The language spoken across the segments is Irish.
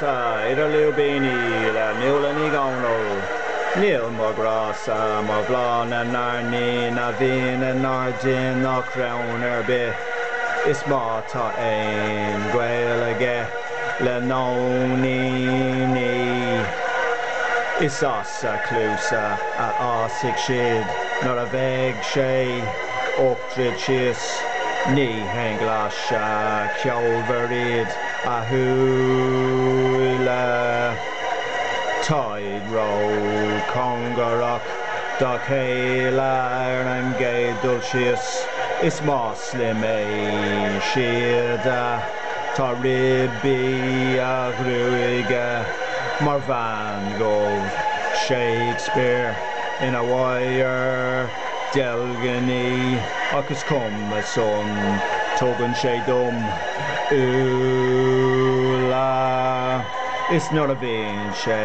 ghrá-sa idir lúibíní le Nuala Ní Dhomhnaill. Níl mo ghrá-sa mar bhláth na n-airní a bhíonn i ngairdín ná crann ar bith. Is má tá aon ghaol aige le nóiníní, is as a chluasa a fhásfaidh siad nuair a bheidh sé uchtruid síos. Ní haon ghlaise cheolmhar iad a shúile. Táid ró-chóngarach dá chéile ar an gcéad dul síos. Is más slim é síoda, tá ribí a ghruaige mar bhean dhubh Shakespeare ina mhadhar deilgní ach is cuma san, tugann sé dom úlla. Is nuair a bhíonn sé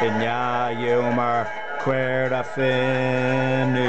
i ndea-ghiúmar cuir a finiúna.